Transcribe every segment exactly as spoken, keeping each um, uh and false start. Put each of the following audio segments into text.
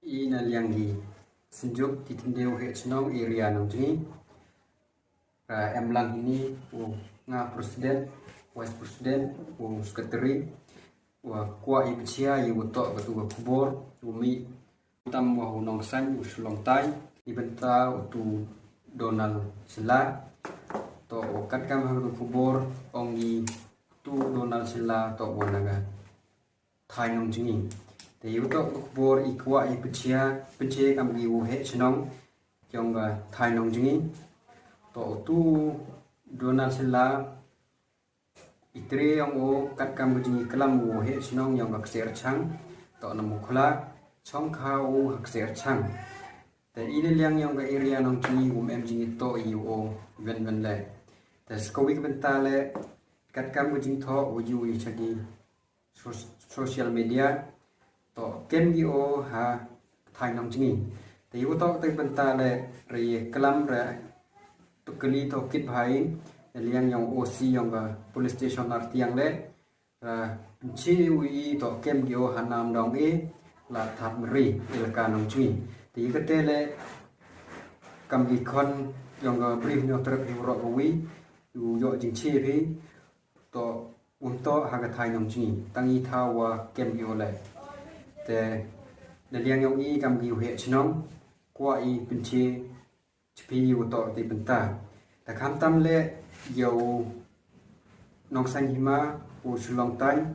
I na liang ki synjuk ki khynde u heh chnong area Nongjngi. Ra em lang hini u nga president, vice president, u secretary, wa kwah i pynchia i u toh ka tu ka khubor, u mih tam wa u Nongsaiñ, u Shillong Times, i bynta u tu Donald Shylla, toh u katkam ha ka tu khubor, ong i tu Donald Shylla, toh wa na ka thaiñ Nongjngi. Te i u toh ka khubor i kwah i pynchia, pynchia kam ki u heh chnong, yong ka thaiñ Nongjngi. Toh u tu Donald Shylla, i tre yong u katkam ka jingklam u heh chnong yong ka Kseh Rchang, toh na Mukhla, chong kha u ha Kseh Rchang. Te i na liang yong ka area Nongjngi um em jingtoh i u wen wen le. Te sa ka wi ka bynta le, katkam ka jingthoh u yu i cha ki so-, social media, toh kem ki o ha thaiñ Nongjngi. Te i u toh te bynta le re klam re tu kali toh kit bha i, na liang yong O C yong ka police station Nartiang le, ra pynchia u i toh kem ki o ha Namdong i, la Thadmeri, elaka Nongjngi. Te i kate le kam ki khon yong ka Bri Hynñiewtrep hi u roh ka wi, u yoh jingchia phi, toh um toh ha ka thaiñ Nongjngi, tang i thaw wa kem ki o le. Te na liang yong i kam ki u heh chnong, kwah i pynchia cha phi u toh te bynta. Te khamtam le yow Nongsaiñ Hima, u Shillong Times,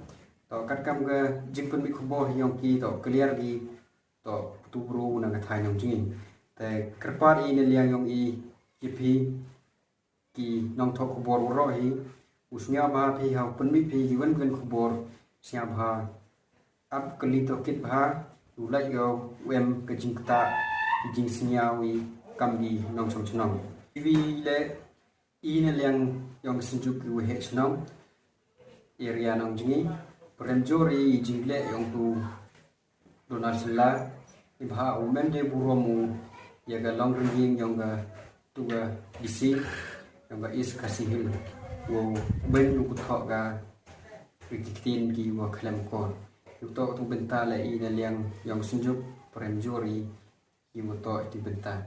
toh katkam ka jingpynmih khubor yong ki toh clear ki toh tu bru na ka thaiñ Nongjngi. Te kyrpad i na liang yong i cha phi ki nongthoh khubor waroh hi, u sngewbha phi ha u pynmih phi ki wen wen khubor, sngewbha ap kali toh kit bha, u lait yow u em ka jingktah, ki jingsngew i kam ki nongchong chnong. Iwi le i na liang yong ka synjuk ki u heh chnong area Nongjngi, prem jur i jingleh yong tu Donald Shylla, i bha u mem de burom u ya ka longrynieng yong ka tu ka D C yong ka East Khasi Hills, wow ben u kuthoh ka ri ki ktien ki wa khlem kor. U toh tu bynta le i na liang yong ka synjuk, prem jur i, i u toh tu bynta.